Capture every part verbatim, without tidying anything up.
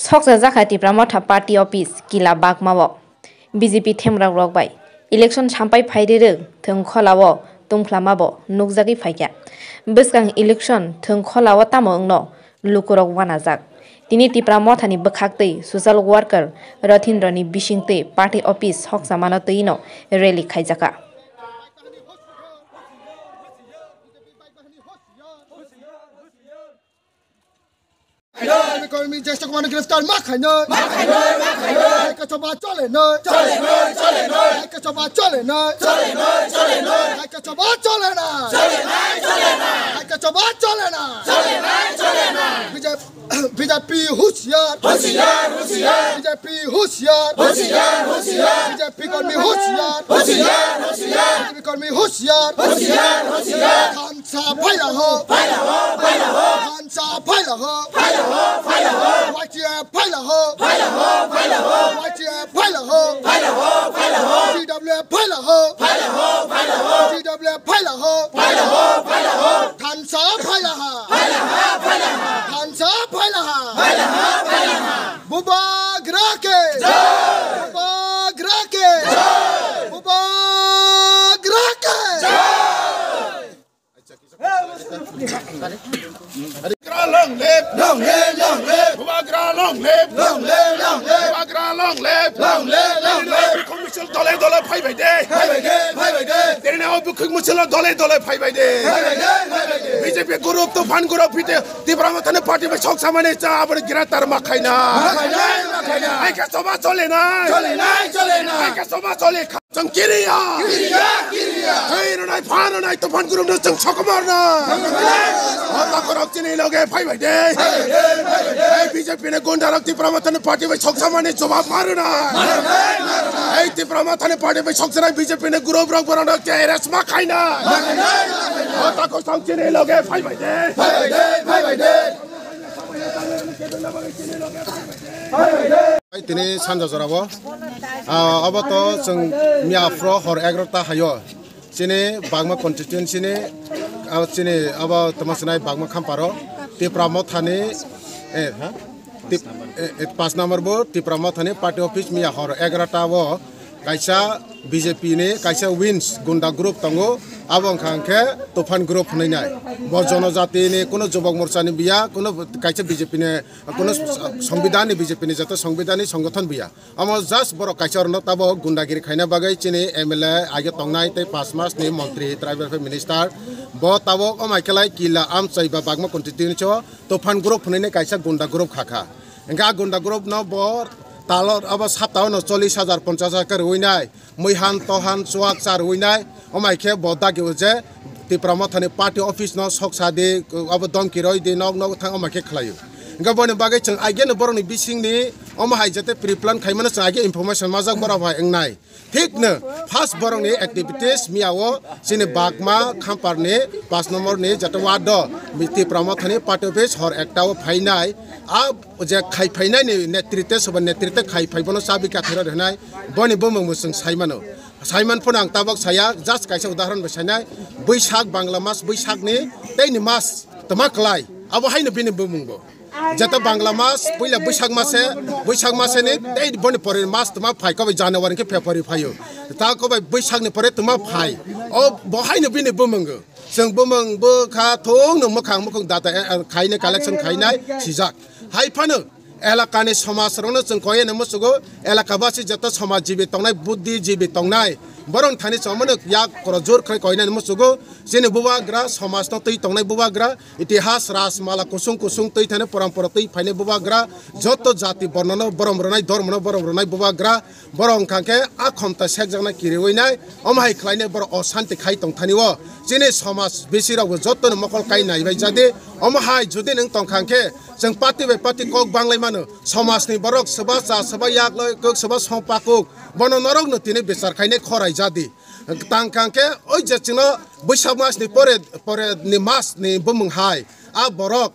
Soksa jakha Tipra Motha Party Office kila bakmao B J P themrok rok bai election sampai phairwi rwk thwng kholao tungphlamabo nukjagwi phaikha. Bwskang election thwng kholao tamo wngno lukurok wanajak. Tini Tipra Mothani bwkhaktwi social worker Rothindrani bisingtwi party office soksamano twino rally khaijakha. BJP কর্মী জ্যেষ্ঠ কমান্ডার গ্রেফতার মা খাইনো। আইকা সভা চলে নয়। আইকা সভা চলে নয়। আইকা সভা চলে না। আইকা সভা চলে না। বিজেপি বিজেপি হুঁশিয়ার। বিজেপি হুঁশিয়ার। বিজেপি কর্মী হুঁশিয়ার। বিজেপি কর্মী হুঁশিয়ার। থামসা ফাইলা হো। থামসা ফাইলা হো। ওয়াইটিএফ ফাইলা হো। ওয়াইটিএফ ফাইলা হো। সিডব্লিউএফ ফাইলা হো। সিডব্লিউএফ ফাইলা হো। থামসা ফাইলা হো। থামসা ফাইলা হো। Bubagra ke! Bubagra ke! Bubagra ke! Bubagra long live! Long live, long live! Bubagra long live! Long live, long live! Bubagra long live! Long live, long live! Bukhuk misil dole dole phaibai de! Phaibai de, phaibai de! Tini o bukhuk misil dole dole phaibai de! Phaibai de, phaibai de! B J P group, Tuphan group, pite Tipra Mothani party bai sok samani cha aboni gira tar ma khaina. Ma khaina, ma khaina. Aika soba chole na. Chole na, chole na. Aika soba chole kha. Chang kiriya. Kiriya, kiriya. Hei ronai phan ronai Tuphan group no chang sok mar na. Hota korok chini loge phaibai de. Hei B J P ne gunda rok Tipra Mothani party bai sok samani jawab maru na. Hei Tipra Mothani party bai sok sanai B J P ne group rok borok no K R S ma khaina. Hota ko sang chini loge phaibai de. Phaibai de, phaibai de. Tini sanja jorao, ah, obo to chwng miya phro hor egarota haio. Chini Bagma constituency ni, ah, chini obo tamo sinai Bagma Khamparo, Tipra Mothani, eh, ha? Tip-, eh, eh, paanch number bo Tipra Mothani party office miya hor egarota o kaisa B J P ni kaisa wins gunda group tongo, abo wngkha hwnkhe Tuphan group hwnwi nai. Bo jonojati ni kuno jubok morcha ni biya, kuno kaisa B J P ni, kuno songbidan ni B J P ni joto songbidan ni songothon biya. Omo just borok kaisa orno tabok gundagiri khaina bagwi chini M L A age tongnai tei paanch mas ni montri tribal affairs minister bo tabok omai khelai kila amchai ba Bagma constituency o Tuphan group hwnwi kaisa gunda group khakha. Hwnkhe a gunda group no bo talo abo saptao no chollish hajar ponchash hajar khe rwui nai, muihan tohan chuak cha rwui nai, omai khe bo dagi o je Tipra Mothani party office no sok sa di, abo domki roi di, nok nok thang omai khe khlai o. Hwnkhe boni bagwi chwng aigeno borokni bisingni omo hai jete pre-plan khaimano chwng aige information majak borok bai wngnai. Thik no, first borokni activities miya o chini Bagma Khamparni paanch number ni jata ward o Tipra Mothani party office hor ekta o phainai, a je khai phainai ni netrite soba netrite khai phai bono chabi katharo rwnai, boni bumung bo chwng sai mano. Saiman phano ang tabok saya, just kaisa udahoron bai sainai, Bwishak Bangla mas Bwishak ni tei ni mas tma klai, abo haino bini bumung bo. Jeta Bangla mas, puila Bwishak mase, Bwishak mase ni tei boni pore mas tma phai, kobai January hwnkhe February phaio. Ta kobai Bwishak ni pore tma phai. O bo haino bini bumung. Chwng bumung bwkha thung no mwkhang mukhung data, eh, eh, khainai collection khainai sijak. Hai phano elakani somaj rokno chwng koi ani muchugo, elaka basi joto somaj jibi tongnai, buddhi jibi tongnai. Borok thani chwng mano yak koro jor khai koi nani muchugo. Chini bubagra somaj no twi tongnai bubagra. Itihas rajmala kusung kusung twi thani, porampora twi phainai bubagra, joto jati bornono borom rwnai, dhormono borom rwnai bubagra, borok wngkha khe a khomta sekjaknai kiriwi nai, omo hai khlainai borok oshanti khai tongthani o. Chini somaj bisirokbo jotono mokol kai naibai jadi, omo hai jodi nwng tongkha khe chwng party bai party kok banglai mano, somajni borok swba cha swba yak loi kok swba song pakuk, bono norokno tini bichar khainai khorai jadi. Tangkha khe oi je chwngno Bwishak masni pore, pore ni masni bumung hai a borok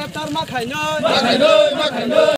greptar ma khainai. Ma khainai, ma khainai.